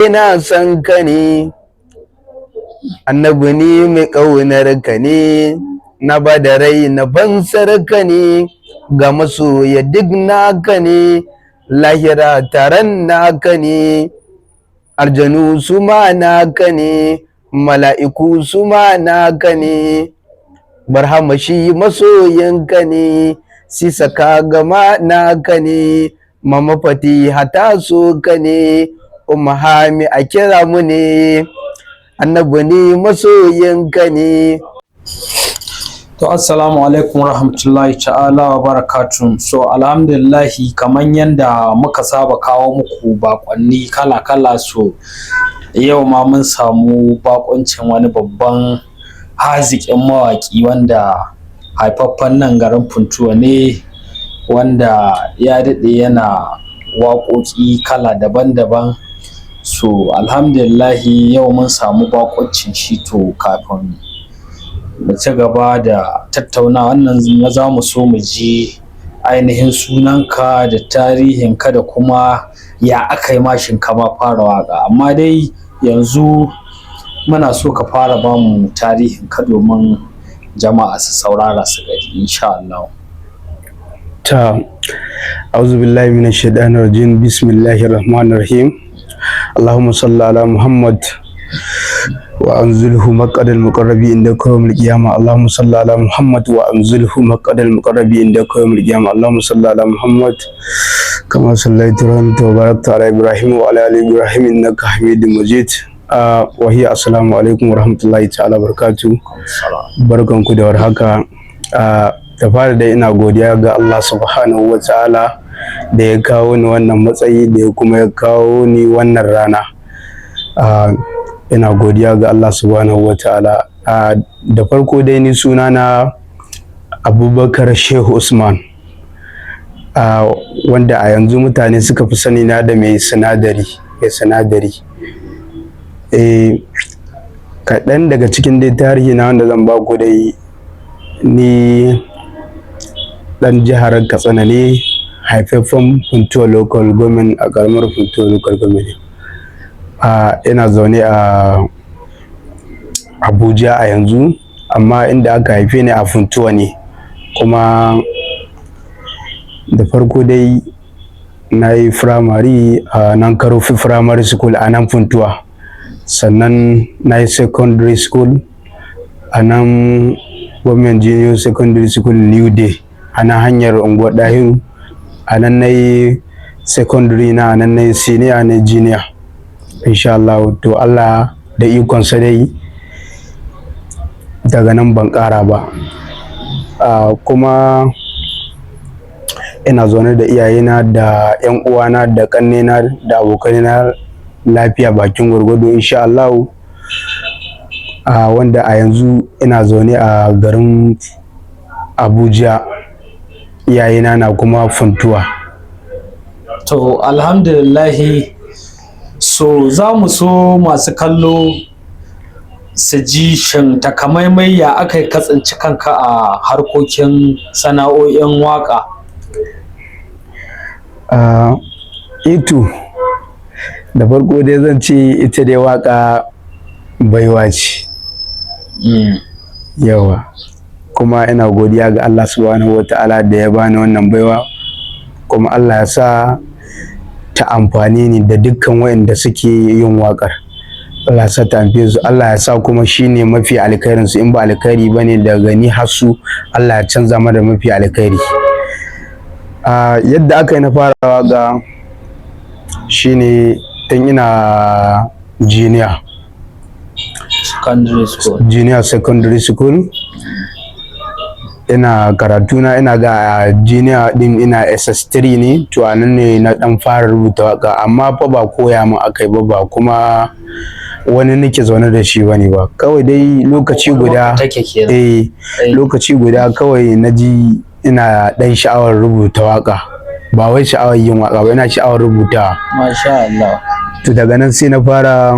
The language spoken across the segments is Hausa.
Ina son ka ne, Annabi, ni mai ƙaunar ka ne, na ba da rai na fansar ka ne, ga masoya duk naka ne, lahira taron naka ne, aljanu su ma naka ne, mala'iku su ma naka ne, Barhama shi masoyinka ne, Sisa ka gama naka ne, Mama Fatiha ta so ka ne, Umma Hami a kira mu ne, Annabi ne masoyinka ne. To, assalamu alaikum rahmatullahi ta'ala wa barakatun. So alhamdulillahi, kamar yadda muka saba kawo muku bakonni kala-kala, so yau ma mun samu bakoncin wani babban haziƙin mawaƙi wanda haifaffen nan garin Funtuwa ne, wanda ya daɗe yana waƙoƙi kala daban-daban. So alhamdulillahi, yau mun samu bakoncin shi. To, kafin mu ci gaba da tattauna wannan, za mu so mu ji ainihin sunanka da tarihinka da kuma ya aka yi mashin ka ma fara waƙa. Amma dai yanzu muna so ka fara ba mu tarihinka domin jama'a su saurara su gani, insha Allah. Ta, auzu billahi minash shaitanir rajim, bismillahir rahmanir rahim, allahumma salli ala Muhammad wa anzilhu maq'adal muqarrabi inda yawmil qiyamah, allahumma salli ala Muhammad wa anzilhu maq'adal muqarrabi inda yawmil qiyamah, allahumma salli ala Muhammad kama sallaita wa barakta ala Ibrahim wa ala ali Ibrahim innaka Hamidum Majid. Wa hiya assalamu alaikum wa rahmatullahi ta'ala barakatuh. Barkanku da warhaka. Da fara dai ina godiya ga Allah subhanahu wa ta'ala da ya kawo ni wannan matsayi, da ya kuma ya kawo ni wannan rana. Ina godiya ga Allah subhanahu wa ta'ala. Da farko dai ni sunana Abubakar Shehu Usman, wanda a yanzu mutane suka fi sani na da Mai Sinadari. Mai Sinadari. Kaɗan daga cikin dai tarihi na wanda zan baku dai, ni ɗan jihar Katsina ne, haifaffen Funtuwa Local Government, a ƙaramar Funtuwa Local Government. Ina zaune a Abuja a yanzu, amma inda aka haife ni a Funtuwa ne. Kuma da farko dai na yi firamare a nan Karofi Primary School a nan Funtuwa, sannan na yi secondary school a nan Government Junior Secondary School New Day a nan hanyar Unguwar Dahiru. A nan na yi secondary na, a nan na yi senior na junior, insha Allah. To, Allah da ikonsa dai daga nan ban ƙara ba. Kuma ina zaune da iyayena da 'yan uwana da ƙannena da abokanina lafiya bakin gwargwado, insha Allah. Wanda a yanzu ina zaune a garin Abuja, iyayena na kuma Funtuwa. To, alhamdulillahi. So za mu so masu kallo su ji, shin takamaimai ya aka yi ka tsinci kanka a harkokin sana'o'in waƙa? Ito da farko dai zan ce ita dai waka baiwa ce. Yawa, kuma ina godiya ga Allah subhanahu wa ta'ala da ya bani wannan baiwa, kuma Allah ya sa ta amfani ni da dukkan waɗanda suke yin waƙar. Allah ya sa ta amfane su, Allah ya sa kuma shine mafi alkhairin su. In ba alkhairi bane, daga ni har su, Allah ya canza mana mafi alkhairi. Yadda aka yi na fara waƙa shine tun ina junior secondary school. Junior secondary school, ina karatuna, ina ga a junior din ina SS3 ne. To, a nan ne na dan fara rubuta waka, amma fa ba koya min akai ba, ba kuma wani nake zaune da shi bane ba. Kawai dai lokaci guda take kenan. Eh. Lokaci guda kawai na ji ina dan sha'awar rubuta waka, ba wai sha'awar yin waka ba, ina sha'awar rubutawa. Masha Allah. To, daga nan sai na fara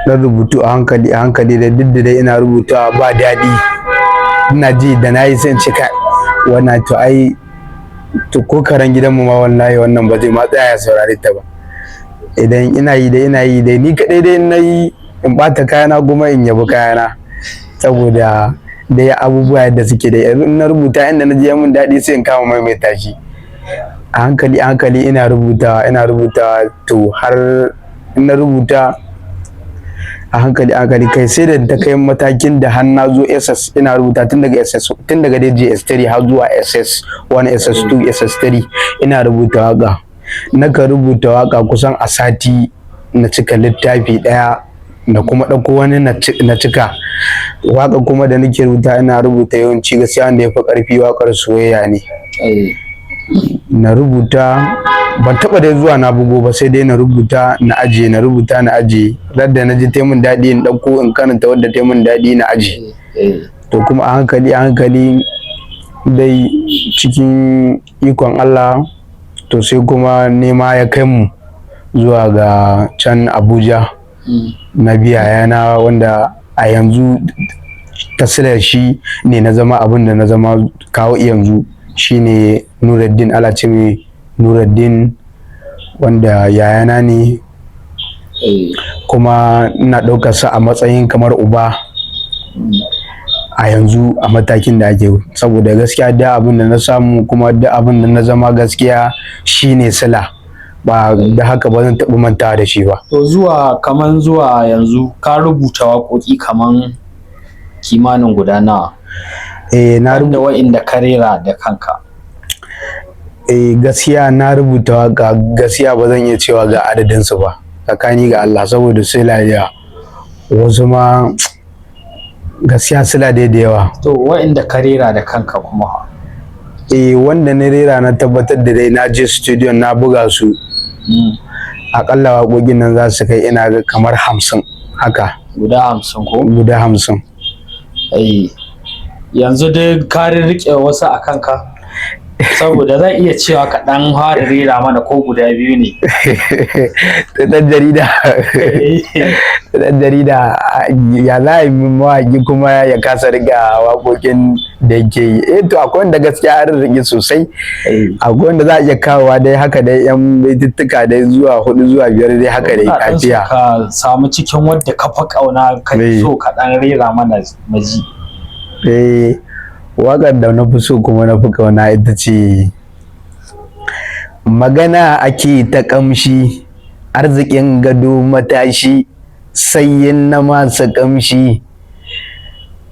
dan rubutu a hankali a hankali, da duk da dai ina rubutawa ba daɗi, ina ji da na yi sai in ce, "Kai, wannan to ai to ko karen gidanmu ma wallahi wannan ba zai ma tsaya ya saurare ta ba." Idan ina yi dai, ina yi dai ni kaɗai dai, na yi in ɓata kayana kuma in yabi kayana, saboda dai abubuwa yadda suke da yanzu, in na rubuta inda na je mun daɗi, sai in kama maimaita shi a hankali a hankali. Ina rubutawa, ina rubutawa, to har in na rubuta a hankali a hankali, kai sai da ta kai matakin da har na zo SS, ina rubuta tun daga SS, tun daga dai JS3 har zuwa SS1, SS2, SS3, ina rubuta waka. Nakan rubuta waka kusan a sati na cika littafi ɗaya, na kuma ɗauko wani na cika. Waka kuma da nake rubuta, ina rubuta yawanci gaskiya wanda ya fi ƙarfi waƙar soyayya ne. Na rubuta, ban taɓa dai zuwa na bugo ba, sai dai na rubuta na ajiye, na rubuta na ajiye. Radda na ji ta mun daɗi, in ɗauko in karanta wadda ta mun daɗi na ajiye. To kuma a hankali a hankali dai, cikin ikon Allah, to sai kuma nema ya kai mu zuwa ga can Abuja. Na biya yana wanda a yanzu tasirar shi ne na zama abin da na zama kawo yanzu, shine Nuruddin Alacimi Nuruddin, wanda yayana ne, kuma ina ɗaukar sa a matsayin kamar uba a yanzu a matakin da ake, saboda gaskiya da abin da na samu kuma da abin da na zama, gaskiya shine sila, ba da haka ba zan taɓa mantawa da shi ba. To zuwa kaman zuwa yanzu ka rubuta waƙoƙi kaman kimanin guda nawa? Eh, na da wa'inda ka rera da kanka. Eh, gaskiya na rubuta waka, gaskiya ba zan iya cewa ga adadin su ba, tsakani ga Allah, saboda sila da wasu ma gaskiya sila dai da yawa. To wa'inda ka rera da kanka kuma? Eh, wanda na rera na tabbatar da dai na je studio na buga su, akalla waƙoƙin nan za su kai, ina ga kamar 50 haka. Guda 50 ko? Guda 50. Eh, yanzu dai ka rike wasu a kanka, saboda zan iya cewa ka ɗan fara rera mana ko guda biyu ne. Ɗan jarida, ɗan jarida, ya za a yi mawaƙi kuma ya kasa riga waƙoƙin da yake yi? Eh, to akwai wanda gaskiya an rike sosai, akwai wanda za a iya kawowa dai haka dai, yan baitittuka dai zuwa hudu zuwa biyar dai haka dai kafiya. Ka samu cikin wadda ka fi ƙauna ka so ka ɗan rera mana maji. Eh, waƙar da na fi so kuma na fi ƙauna ita ce "Magana ake ta ƙamshi, arzikin gado matashi, sayin na masu ƙamshi,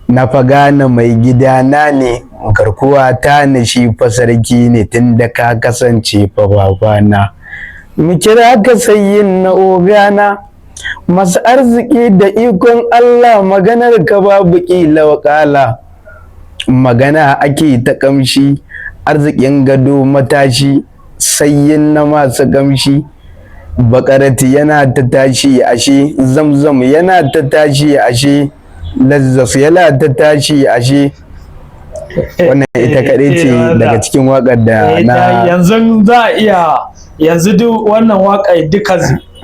na fagana mai gidana ne, garkuwa ta ne, shi fa sarki ne, tun da ka kasance fa babana, mu kira ka sayin na ogana, masu arziki da ikon Allah, maganar ka babu ƙila wakala. Magana ake ta ƙamshi, arzikin gado matashi, sayin na masu ƙamshi, bakarati yana ta tashi ashe, Zamzam yana ta tashi ashe, Lazzas yana ta tashi ashe." Wannan ita kaɗai ce daga cikin waƙar da na Yanzu za a iya, yanzu duk wannan waƙar duka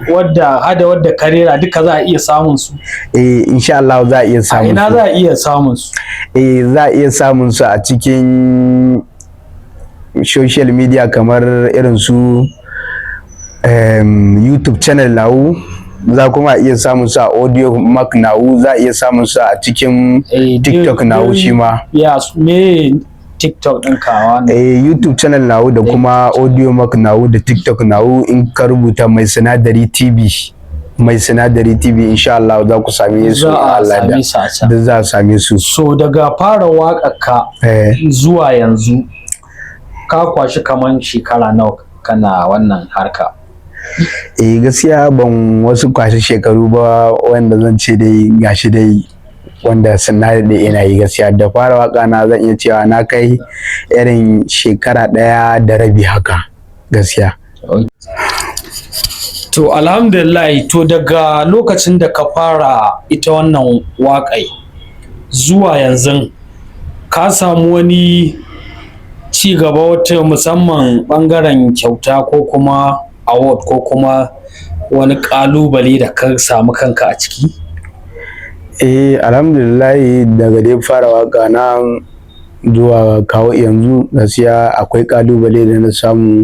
wadda hada wadda karera duka za a iya samun su? Eh, insha Allah za a iya samun su. Ina za a iya samun su? Eh, za a iya samun su a cikin social media kamar irin su YouTube channel nawu, za kuma iya samun su a Audiomack nawu, za a iya samun su a cikin TikTok nawu shi ma. Ya me TikTok ɗin kawa ne? Eh, YouTube channel nawu da kuma Audiomack nawu da TikTok nawu, in ka rubuta Mai Sinadari TV, Mai Sinadari TV, insha Allah za ku same su. Za a same su a can. Da za a same su. So daga fara waƙar ka zuwa yanzu ka kwashi kaman shekara nawa kana wannan harka? Eh, gaskiya ban wasu kwashi shekaru ba wanda zan ce dai gashi dai wanda sun na daɗe ina yi. Gaskiya da fara waka na, zan iya cewa na kai irin shekara 1.5 haka gaskiya. To alhamdulillah. To daga lokacin da ka fara ita wannan waƙai zuwa yanzu, ka samu wani ci gaba wata musamman ɓangaren kyauta ko kuma award ko kuma wani ƙalubale da ka samu kanka a ciki? Eh, alhamdulillah, daga dai fara waka na zuwa kawo yanzu, gaskiya akwai ƙalubale da na samu.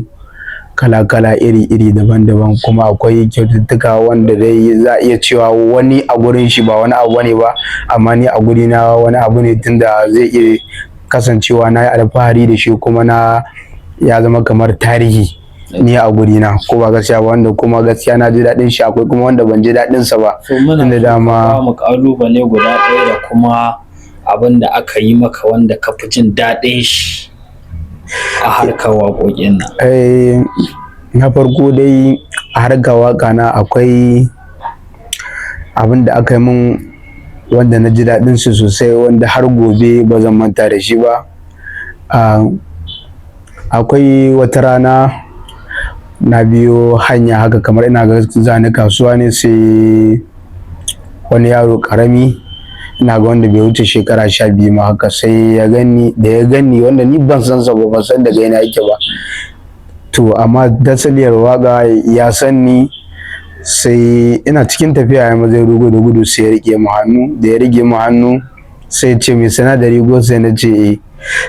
Kala-kala, iri-iri, daban-daban. Kuma akwai kyaututtuka wanda dai za a iya cewa wani a gurin shi ba wani abu ne ba, amma ni a gurina wani abu ne, tunda zai iya kasancewa na yi alfahari da shi, kuma na ya zama kamar tarihi ni a gurina, ko ba gaskiya ba? Wanda kuma gaskiya na ji daɗin shi, akwai kuma wanda ban ji daɗin sa ba. So muna Tunda so ka dama ba mu kalubale guda ɗaya da kuma abin da aka yi maka wanda ka fi jin daɗin shi a harkar waƙoƙin nan. Na farko dai, a harkar waƙa na akwai abin da aka yi min wanda na ji daɗin su sosai, wanda har gobe ba zan manta da shi ba. Akwai wata rana na biyo hanya haka, kamar ina ga zani kasuwa ne, sai wani yaro ƙarami, ina ga wanda bai wuce shekara 12 ma haka, sai ya gani. Da ya gani, wanda ni ban san sa ba, ban san daga ina yake ba, to amma dasaliyar waka ya san ni. Sai ina cikin tafiya ya maza ya rugo da gudu, sai ya rike mu hannu. Da ya rike mu hannu, sai ya ce, "Mai sinadari go?" Sai na ce, "Eh."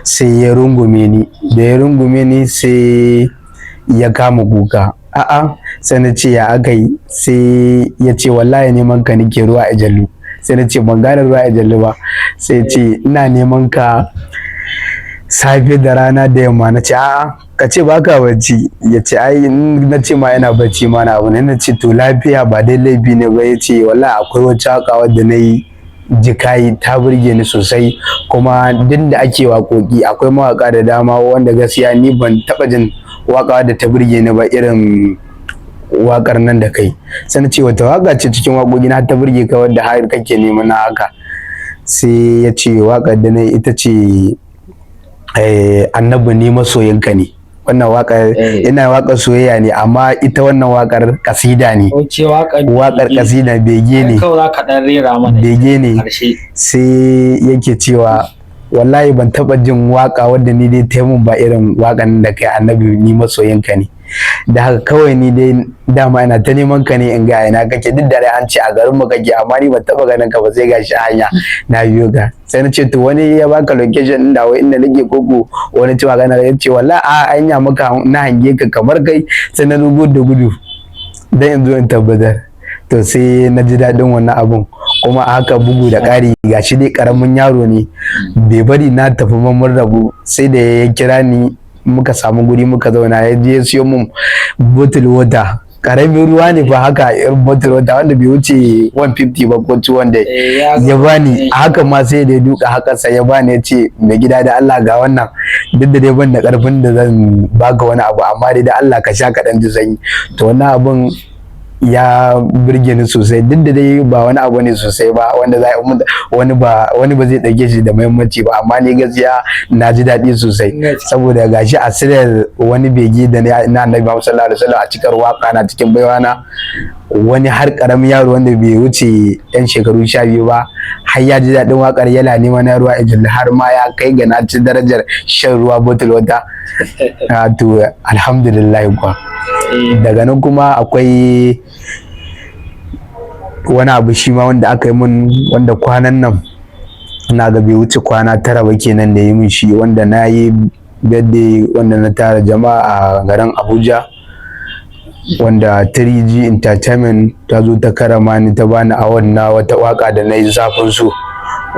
Sai ya rungume ni. Da ya rungume ni, sai ya kama kuka. A'a, sai na ce, "Ya aka yi?" Sai ya ce, "Wallahi neman ka nake, ruwa a jallu." Sai na ce, "Ban gane ruwa a jallu ba." Sai ya ce, "Ina neman ka safe da rana da yamma." Na ce, "A'a, ka ce baka bacci." Ya ce, "Ai in na ce ma ina bacci ma na abu ne." Na ce, "To lafiya, ba dai laifi ne ba?" Ya ce, "Wallahi akwai wata waka wadda na yi jikayi, ta burge ni sosai, kuma duk da ake waƙoƙi akwai mawaƙa da dama wanda gaskiya ni ban taɓa jin waƙa wadda ta burge ni ba irin waƙar nan da kai." Sai na ce, "Wata waƙa ce cikin waƙoƙi na ta burge ka wadda har kake neman na haka?" Sai ya ce, "Waƙar da na yi ita ce Annabi ne masoyinka ne." Wannan waƙar ina waƙar soyayya ne, amma ita wannan waƙar kasida ne. Ok, waƙar Waƙar bege. kasida, bege ne. Ai kawai za ka ɗan rera mana ita Bege ne. ƙarshe. Sai yake cewa, "Wallahi ban taɓa jin waƙa wadda ni dai ta mun ba irin waƙan da kai, Annabi ni masoyinka ne. Da haka kawai ni dai dama ina ta neman ka ne in ga ina kake. Duk da dai an ce a garin mu kake, amma ni ban taɓa ganin ka ba, sai gashi a hanya na biyo ka." Sai na ce, "To wani ya baka location din da wai inda nake koko wani cewa kana?" Ya ce, "Wallahi a hanya maka na hange ka kamar kai, sai na rugo da gudu dan in zo in tabbatar." To sai na ji daɗin wannan abun. Kuma a haka, bugu da ƙari, gashi dai ƙaramin yaro ne, bai bari na tafi ba, mun rabu, sai da ya kira ni muka samu guri muka zauna, ya je ya siyo mun bottle water. Ƙaramin ruwa ne fa haka, irin bottle water wanda bai wuce 150 ba ko 200. Ya Ya bani. A haka ma sai da ya duka haka sai ya bani, ya ce, "Mai gida, da Allah ga wannan, duk da dai ban da karfin da zan baka wani abu, amma dai da Allah ka sha kaɗan ji sanyi." To wannan abun ya burge ni sosai, duk da dai ba wani abu ne sosai ba wanda za wani ba wani ba zai ɗauke shi da muhimmanci ba, amma ni gaskiya na ji daɗi sosai, saboda gashi a sirar wani bege da na Annabi Muhammad sallallahu alaihi wasallam a cikin waka na, cikin baiwa na, wani har karamin yaro wanda bai wuce yan shekaru 12 ba har ya ji daɗin wakar, yana neman na ruwa ijil, har ma ya kai ga na ci darajar shan ruwa bottle water. To alhamdulillah kuwa. Daga nan kuma akwai wani abu shi ma wanda aka yi mun, wanda kwanan nan, ina ga bai wuce kwana 9 ba kenan da yi mun shi, wanda na yi birthday, wanda na tara jama'a a garin Abuja, wanda 3G Entertainment ta zo ta karama ni, ta bani award na wata waka da na yi, Zafin Su,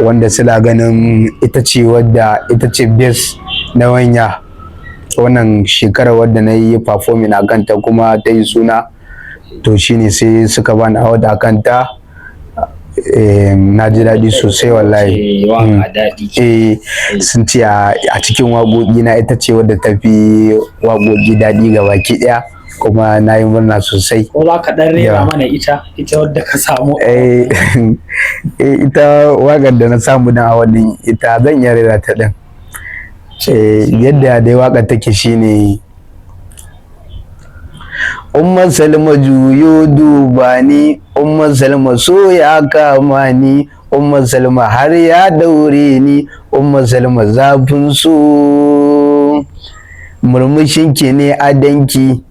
wanda suna ganin ita ce wadda ita ce best na wanya wannan shekarar, wadda na yi performing a kanta kuma ta yi suna. To shine sai suka bani award a kanta. Na ji daɗi sosai wallahi. Waka daɗi. Eh, sun ce a cikin waƙoƙi na ita ce wadda ta fi waƙoƙi daɗi ga baki ɗaya, kuma na yi murna sosai. Ko za ka ɗan rera mana ita wadda ka samu? Eh, ita waƙar da na samu dan a wannan, ita zan iya rera ta ɗin. Yadda dai waƙar take shine: Umma Salma, juyo duba ni, Umma Salma, so ya kama ni, Umma Salma, har ya daure ni, Umma Salma, zafin so. Murmushinki ne adanki,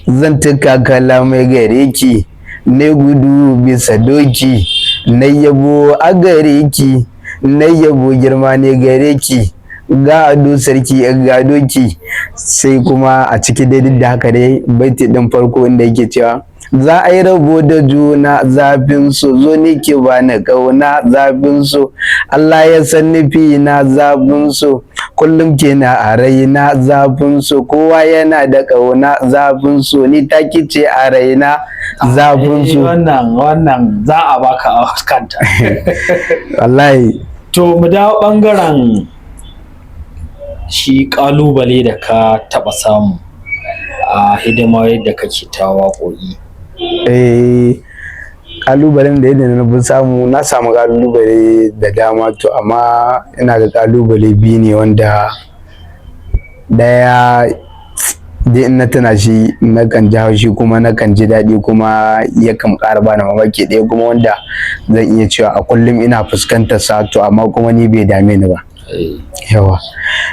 zan tuka kalamai gare ki, na gudu bisa doki, na yabo a gare ki, na yabo girma ne gare ki. Ga ado sarki ga doki. Sai kuma a ciki dai duk da haka dai baiti din farko inda yake cewa za a yi rabo da juna, zafin so, zo ni ki bani kauna, zafin so, Allah ya san nufi na, zafin so, kullum kina a raina, zafin so, kowa yana da kauna, zafin so, ni ta kice a raina, zafin so. Wannan za a baka a kanta. Wallahi. To, mu dawo bangaren shi kalubale da ka taba samu a hidimar yadda kake ta waƙoƙi. Eh, kalubalen da yadda na fi samu, na samu kalubale da dama, to amma ina da kalubale biyu ne, wanda daya dai in na tuna shi nakan ji haushi kuma nakan ji daɗi kuma yakan ƙara bani mamaki. Ɗaya kuma wanda zan iya cewa a kullum ina fuskantar sa, to amma kuma ni bai dame ni ba. Yawa,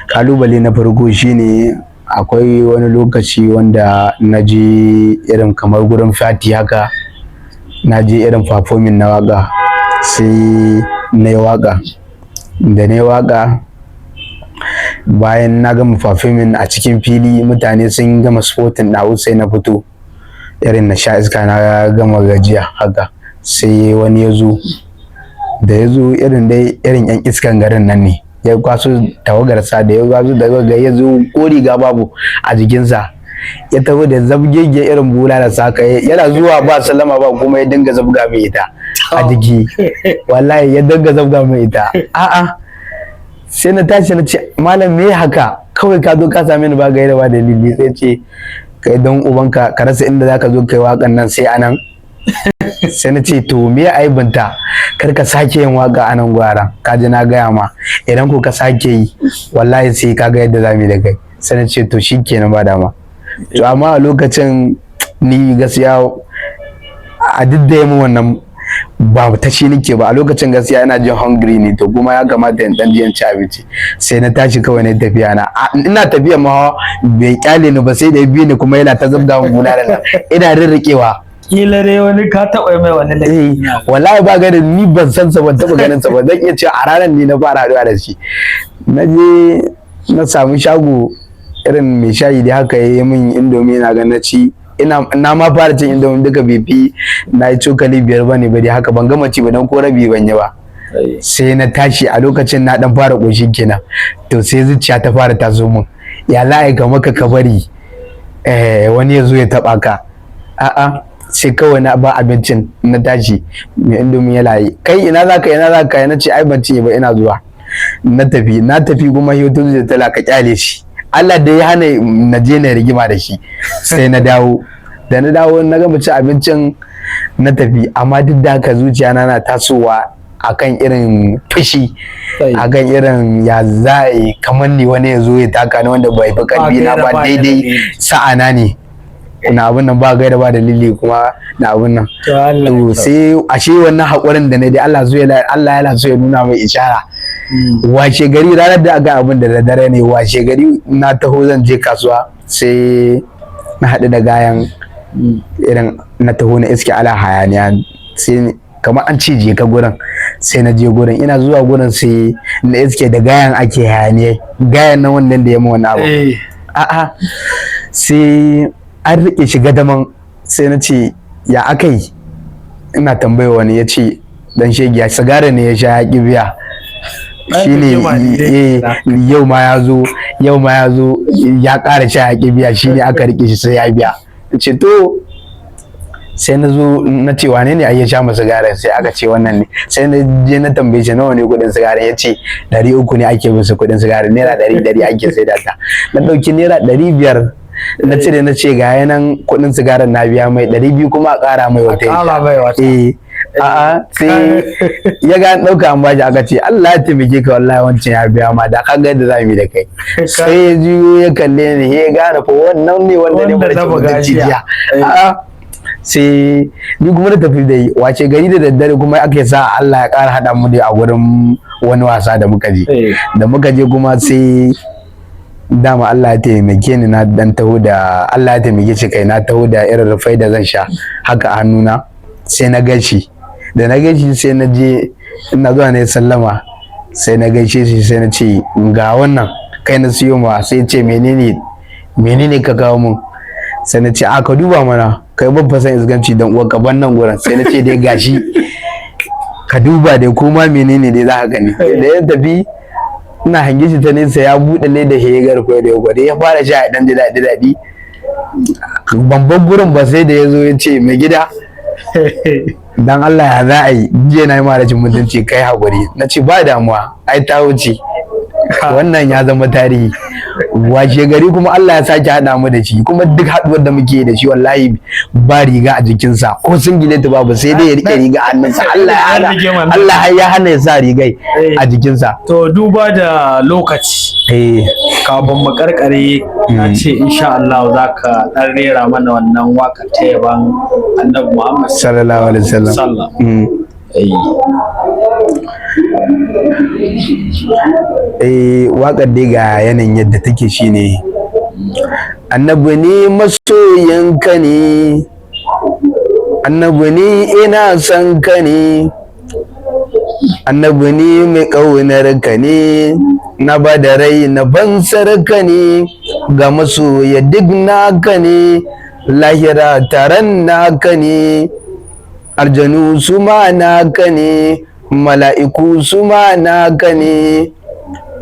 kalubale na farko shine akwai wani lokaci wanda na je irin kamar gurin party haka, na je irin performing na waka, sai na yi waka. Da na yi waka, bayan na gama performing a cikin fili, mutane sun gama supporting na, sai na fito irin na sha iska, na gama gajiya haka, sai wani ya zo. Da ya zo, irin dai irin yan iskan garin nan ne, ya kwaso tawagarsa. Da ya kwaso tawagar ya zo, ko riga babu a jikinsa, ya tafi da zabgege irin bulala saka. Yana zuwa ba sallama ba kuma ya dinga zabga mai ita a jiki. Wallahi ya dinga zabga mai ita. A'a, sai na tashi na ce, "Malam, me haka? Kawai ka zo ka same ni ba gaira ba dalili." Sai ce, "Kai, don ubanka ka rasa inda zaka zo kai wakan nan sai anan?" Sai na ce, "To me aibinta? Kar ka sake yin waka a nan gwara, ka ji na gaya ma. Idan ko ka sake yi, wallahi sai ka ga yadda zamu yi da kai." Sai na ce, "To shikenan, ba dama." To amma a lokacin ni gaskiya a duk da mu wannan ba ta shi nake ba, a lokacin gaskiya ina jin hungry ne, to kuma ya kamata in dan je in ci abinci. Sai na tashi kawai na tafiya na. Ina tafiya ma bai kyale ni ba, sai da ya bi ni kuma yana ta zabga mun bulala nan, ina rirriƙewa. Kila dai wani ka taɓa mai wani laifi. Eh, wallahi ba ganin ni, ban san sa, ban taɓa ganin sa ba. Zan iya cewa a ranar ni na fara haɗuwa da shi. Na je na samu shago irin mai shayi da haka, ya yi min Indomie, na ga na ci. Ina na ma fara cin Indomie duka bai fi na yi cokali 5 ba ne ba dai haka, ban gama ci ba, don ko rabi ban yi ba. Sai na tashi. A lokacin na dan fara ƙoshi kenan. To sai zuciya ta fara taso min, ya la'ai ka maka ka bari wani ya zo ya taɓa ka? A'a, sai kawai na ba abincin na tashi. Mai Indomie ya layi, "Kai, ina za ka? Ina za ka?" Na ce, "Ai ban ci ba, ina zuwa." Na tafi, na tafi kuma yoto da tala ka kyale shi. Allah da ya hana na je na rigima da shi. Sai na dawo. Da na dawo na gama ci abincin na tafi, amma duk da haka zuciya na na tasowa akan irin fushi, akan irin ya za a yi kamar ni wani ya zo ya taka ni, wanda bai fi karfi na ba, daidai sa'ana ne na abun nan, ba gaira ba dalili kuma na abun nan. To sai ashe wannan haƙurin da na dai, Allah zo ya Allah yana so ya nuna mai ishara. Washe gari, ranar da aka abin da daddare ne, washe gari na taho zan je kasuwa, sai na haɗu da gayan. Irin na taho na iske ala hayaniya, sai kamar an ce je ka gurin, sai na je gurin. Ina zuwa gurin sai na iske da gayan ake hayaniya, gayan nan wannan da ya ma wani abu. A'a, sai an riƙe shi gadaman. Sai na ce, "Ya aka yi?" Ina tambaya wani, ya ce dan shegiya sigari ne ya sha ya ƙi biya, shine yau ma ya zo, yau ma ya zo ya ƙara sha ya ƙi biya, shine aka riƙe shi sai ya biya. Ce to, sai na zo na ce, "Wane ne ai ya sha masa sigarin?" Sai aka ce wannan ne. Sai na je na tambaye shi, "Nawa ne kuɗin sigarin?" Ya ce 300 ne ake musu kuɗin sigarin, naira ɗari ɗari ake sai da ta. Na ɗauki naira 500 na cire, na ce, "Ga yanan kuɗin sigarin na biya mai, 200 kuma a ƙara mai wata." Eh, a'a, sai ya ga an ɗauka an bashi. Aka ce, "Allah ya taimake ka, wallahi wancan ya biya ma, da ka ga yadda za mu yi da kai." Sai ya juyo ya kalle ni, ya gane fa wannan ne wanda ne mara mutunci jiya. A'a, sai ni kuma na tafi da yi. Wace gari da daddare kuma aka sa Allah ya ƙara haɗa mu da a gurin wani wasa da muka je. Da muka je kuma, sai dama Allah ya taimake ni na dan taho da, Allah ya taimake shi kai, na taho da irin rufai da zan sha haka a hannuna. Sai na gashi. Da na gashi sai na je, ina zuwa na yi sallama. Sai na gaishe shi, sai na ce, "Ga wannan, kai na siyo ma." Sai ce, "Menene, menene ka kawo mun?" Sai na ce, "A, ka duba mana kai, babba san isganci dan uwan ka ban nan gurin." Sai na ce, "Dai gashi, ka duba dai, ko ma menene dai za ka gani." Da ya tafi, ina hange shi ta nesa ya buɗe leda hegar kwai da ya ya fara sha, ya dan ji daɗi daɗi. Ban bar gurin ba sai da ya zo ya ce, "Mai gida, dan Allah ya za a yi, jiya na yi ma rashin mutunci, kai haƙuri." Na ce, "Ba damuwa, ai ta wuce, wannan ya zama tarihi." Washe gari kuma Allah ya sake haɗa mu da shi kuma. Duk haɗuwar da muke da shi, wallahi ba riga a jikinsa, ko singileti babu, sai dai ya rike riga a hannunsa. Allah ya hana, Allah ya hana ya sa rigai a jikinsa. To, duba da lokaci, kafin mu karkare, na ce insha Allah za ka dan rera mana wannan waka ta yaban Annabi Muhammad sallallahu alaihi wasallam. Sallam. Waƙar dai ga yanayin yadda take shine: Annabi ne masoyinka ne, Annabi ne ina son ka ne, Annabi ne mai ƙaunar ka ne, na ba da rai na bansar ka ne, ga masoya duk naka ne, lahira taron naka ne, aljanu su ma naka ne, mala'iku su ma naka ne,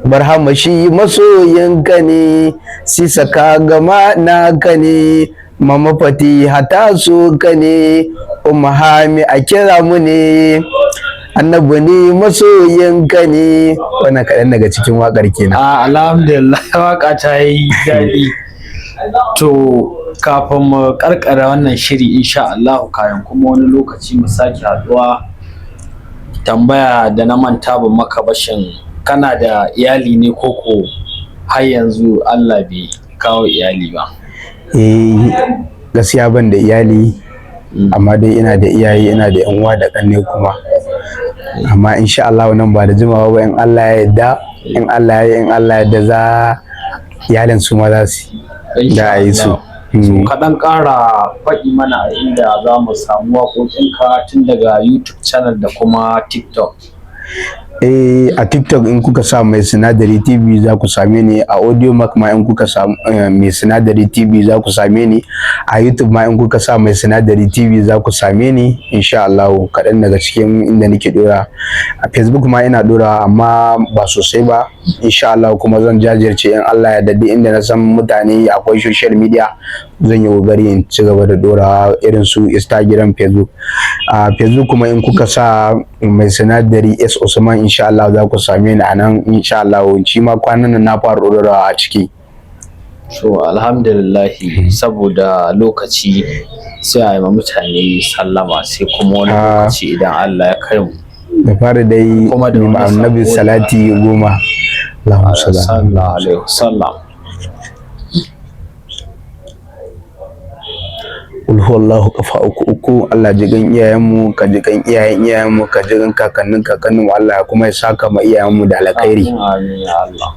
Barhama shi masoyinka ne, Sisa ka gama naka ne, Mama Fatiha ta so ka ne, Umma Hami a kira mu ne, Annabi ne masoyinka ne. Wannan kaɗan daga cikin waƙar kenan. A, alhamdulillah, waka ta yi daɗi. To, kafin mu karkare wannan shiri, insha Allah kayan kuma wani lokaci mu sake haɗuwa, tambaya da na manta ban maka ba, shin kana da iyali ne koko har yanzu Allah bai kawo iyali ba? Eh, gaskiya ban da iyali, amma dai ina da iyaye, ina da yan uwa da ƙanne kuma. Amma insha Allah nan ba da jimawa ba, in Allah ya yarda, in Allah ya yarda, za iyalin su ma za su da a yi su. So kaɗan ƙara faɗi mana a inda za mu samu waƙoƙinka, tun daga YouTube channel da kuma TikTok. Eh, a TikTok in kuka sa Mai Sinadari TV za ku same ni. A Audiomack ma in kuka sa Mai Sinadari TV za ku same ni. A YouTube ma in kuka sa Mai Sinadari TV za ku same ni insha Allah. Kaɗan daga cikin inda nake dora. A Facebook ma ina dora, amma ba sosai ba. Insha Allah kuma zan jajirce, in Allah ya dade, inda na san mutane akwai social media zan yi kokari in ci gaba da dora, irin su Instagram, Facebook. A Facebook kuma in kuka sa Mai Sinadari S Usman, insha Allah za ku same ni a nan insha Allah. Shi ma kwanan nan na fara dorawa a ciki. So alhamdulillahi, saboda lokaci sai a yi ma mutane sallama, sai kuma wani lokaci idan Allah ya kai mu. Da fara dai Kuma da ma wani Annabi sako da- salati 10. Allahumma salli Sallallahu alaihi wasallam. Qul huwallahu kafa uku uku. Allah ji gan iyayenmu, ka ji gan iyayen iyayenmu, ka ji gan kakannin kakanninmu. Allah kuma ya saka ma iyayenmu da alkhairi. Amin, amin ya Allah.